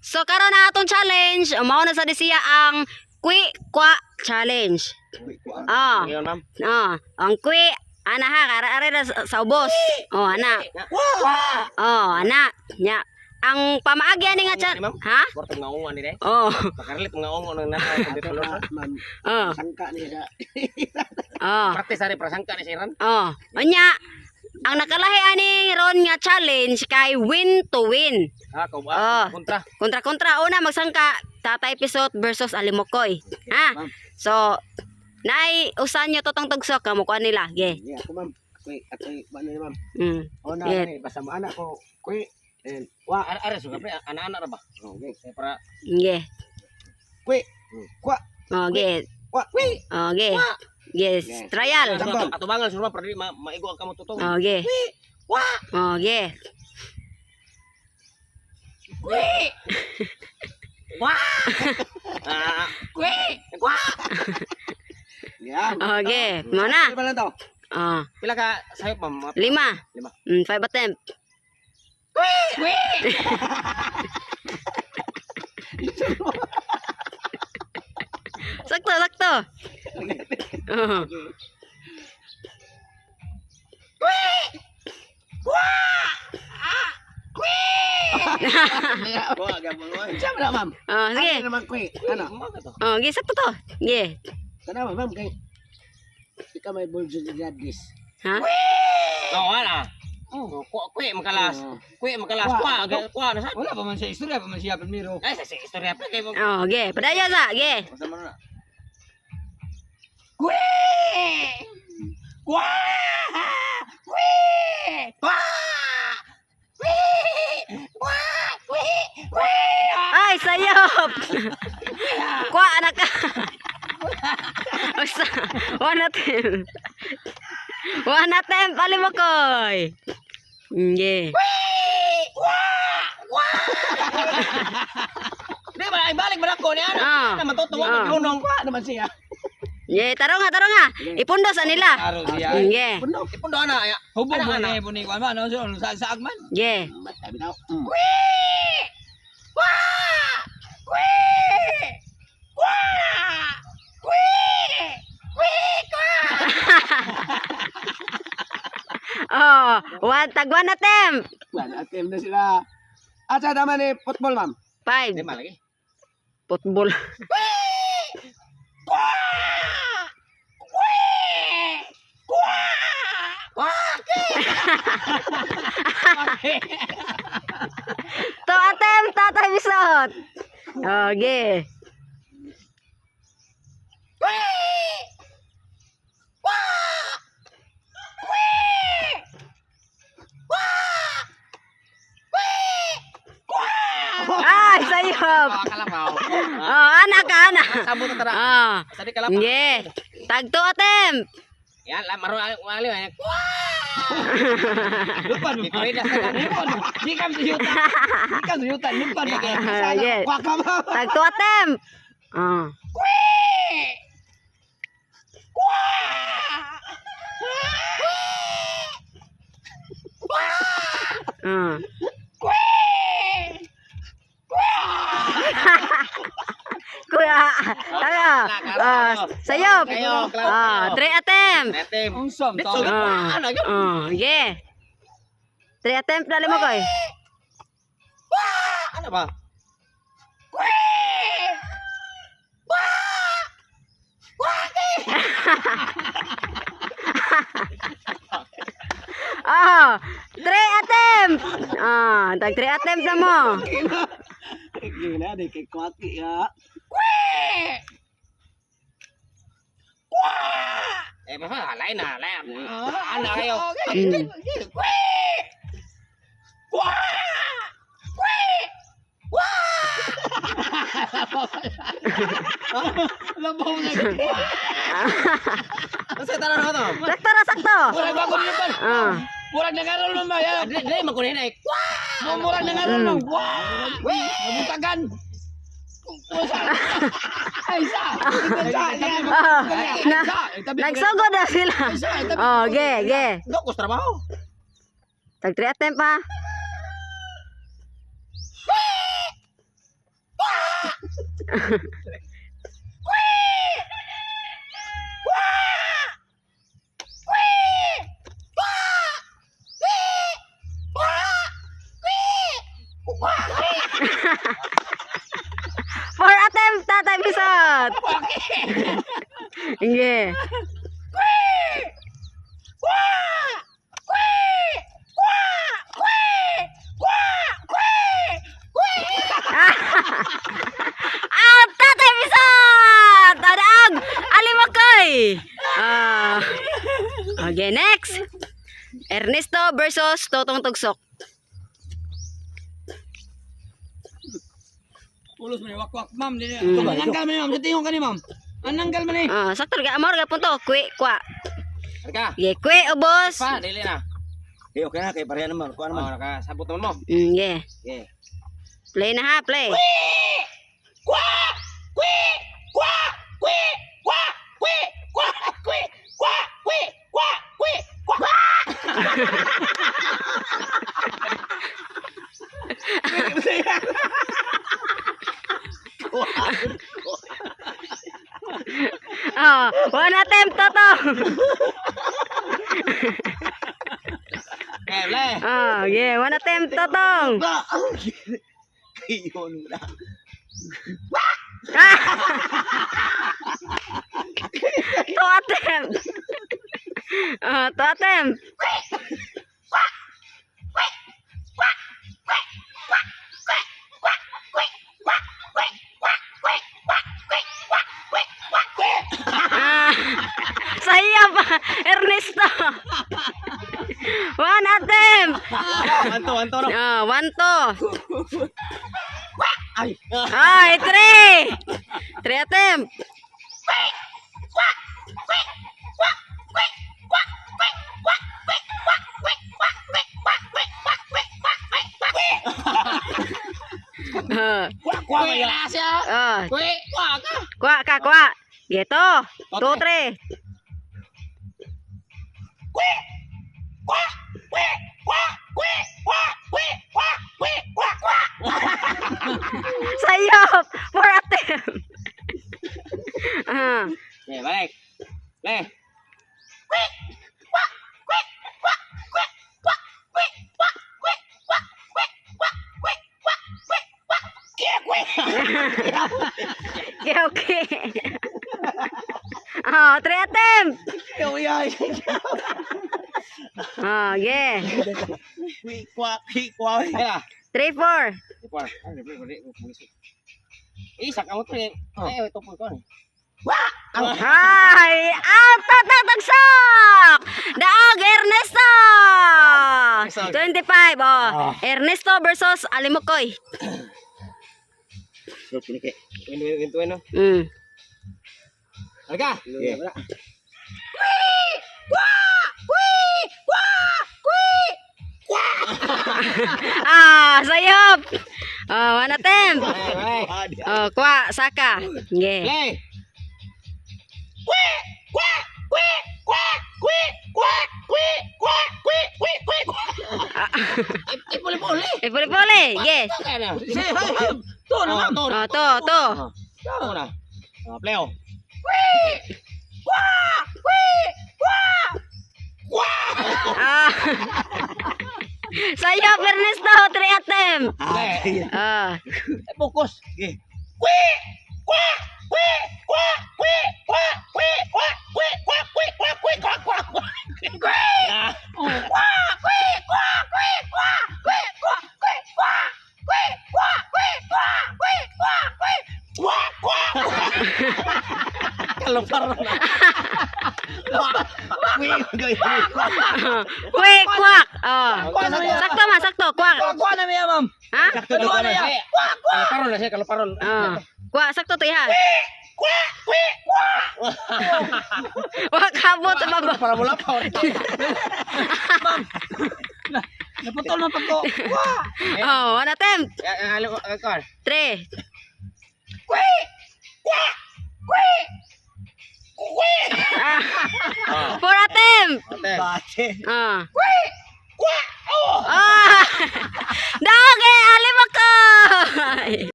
So karon na atong challenge, mao na sa disiya ang Kwi Kwa Challenge. Ah. Ngayon, ma'am. Oh, ang kwi ana ha, kara are na sa ubos. Oh, ana. Oh, ana. Nya. Ang pamaagi ani nga chat. Ma'am? Ha? Bortong nga ungo ni day. Oh. Pakarlit nga ungo nang nasa computer lord. Ma'am, Oh. sangka niya sa Oh. Practice ari prasangka ni siran. Oh. Unya, ang nakalahi ani ron nga challenge kay win to win. Ha, kau Ah. ba? Kontra. Kontra-kontra una magsangka Tatay Pisot versus Alimokoy. Ha? Ma'am. So, naay usan nyo totong tugsok kamo kuan nila. Ge. Yeah, ako ma'am. Kuy, ako'y ano ni ma'am. Ona Yeah. ni basta mo anak ko. Kuy, and Wa are are suga pre ana-ana ra ba? okay. Kay para Ge. Kuy, kwa, Oh, ge. kwa, kuy. Oh, ge. Yes, Yeah. trial. Jambal. Atubangan surma para di maigo ang kamot tutong. Oh, ge. Oh, ge. Ah, Yeah. Oh, ge. Mo na. Ano ba lang to? Oh, pila ka sayop ma'am? Mga lima. Lima. Five attempt. Sakto, sakto. Oh. Wa gabon wa. Siya ba na, ma'am? Oh, sige. Ano naman kuy? Ano? Mo ka to. Oh, ge, sakto to. Ge. Tanawa ma'am kay Ikaw may bulso di Gladys. Ha? Oh, wala. Oh, ku kuy makalas. Oo. Kuy makalas. Kwa. Kwa, kwa na sa. Wala pa man siya istorya pa man siya primero. Ay, sa sa istorya pa kay mo. Oh, ge. Padayon sa, ge. Basta man na. Ay, sayop. Kwa anak ka. Basta, one attempt. One attempt, alimokoy. Ge. Di ba ay balik ba ko niya? Ah. Na matutuwa Ah. ang lunong. Kwa naman siya. Ye, tarong nga. Ipundo sa nila. Aro siya. Ye. Puno. Ipundo ana ya. Hubog Ana, mo ana. ni buni kwan man ano sa saag man. Ye. Mata bitaw. Oh, one tag one attempt. One attempt na sila. Asa naman ni football ma'am? Five. Di ba lagi? Football. To attempt, Tatay Bisot. Okay. Ay, sayop. Kalabaw. Oh, anak ka, anak. Sabot na tara. Oh. Sa di kalabaw. Yeah. Tag two attempt. Yan, la maro ali ali. Lupan mo. Ikorida sa Lupan mo. Di kam sa yuta. Di kam sa yuta lupan mo. Ah, yeah. Kwa ka ma'am. Tag two attempt. Oh. Oh. Kuya, taga. Ah, sayop. Ah, three attempt. Netem. Unsa man Dito to? Ah. ana gyud. Oh, yeah. Three attempt na limo koy. Ana ba? Ah, three attempt. Ah, tag three attempt na mo. Gina di kay kwaki ya. Eh, basta alay na, alay. Ana kayo. Labaw na. Basta tara na to. Sakto ra sakto. Murag bago ni lupan. Ah. Murag nangarol man ba? Ya. Dili dili man kunin ay. Murag nangarol man. Wah! Nabutagan. Ay sa. Sa. Ah, na, nagsugod na sila. Oh, ge, ge. Dokos trabaho. Tag three attempt pa. Four attempt, Tatay Pisot. Yeah. Ang Tatay Pisot! Adaag! Alimakay! Ah. Okay, next. Ernesto versus Totong Tugsok. Pulos man ni wakwak ma'am dili. Ananggal man ni ma'am, sa tingong kani ma'am. Ananggal man ni. Ah, sakto ga amor ga punto. Kwe kwa. Arka. Ye kwe ubos. Pa, dili na. Okay, okay na kay pareha naman. Kuha naman. Oh, nakasabot naman mo. Yeah. Okay. Play na ha, play. Oh, one attempt Toto. Okay, play. Oh, yeah, one attempt Totong. Kayon na. Two attempt. Oh, two attempt. Ah, saya pa, Ernesto. One attempt. Anto, anto no. Ah, one, two. Ay. Ay, three. Three attempt. Ah, Kuha ka siya. ah, Kwe, kuha ka. kuha ka, kuha. Gitu. Two, three. Sayop! Four attempt. Ah. Okay, balik. Play. Okay, okay. Ah, three attempt. Kaya Ah, yeah. Kwi kwa kwi kwa. Kaya. Three, four. Ipor. Ay, play, play, play. Eh, saka mo to eh. Ay, ito po ko. Hi! Ang tatatagsak! Daog Ernesto! 25, oh. Ernesto versus Alimukoy. So kinike. Win, win, win, no. Arka. Yeah. Ah, sayop! Oh, one attempt. Balik, balik. Oh, kuha, saka. Yeah. Play. Ay, ay, puli, puli. Eh, puli-puli. Yes. Kaya na. Say hay hay. To na ma'am. To Oh, to, to. To na. Oh, play oh. Ah. Sayop, Ernesto. Three attempt. Play. Ah. Ay, focus. Okay. Kalupar na. Kwi kwi. Quick, quack. Oh. Sakto man, sakto. Quack. Kuha na miya ma'am. Ha? Sakto na Kuha na na. ya. Kaluparon na siya, kaluparon. Oh. Quack, sakto to iha. Wag kabot sa baba. Para mula pa. Ma'am. Naputol man pagko. Oh, one attempt. Alam ko, ko. Three. Ah. Four attempt. Bate. Ah. Ah. Dog, eh, alim ako.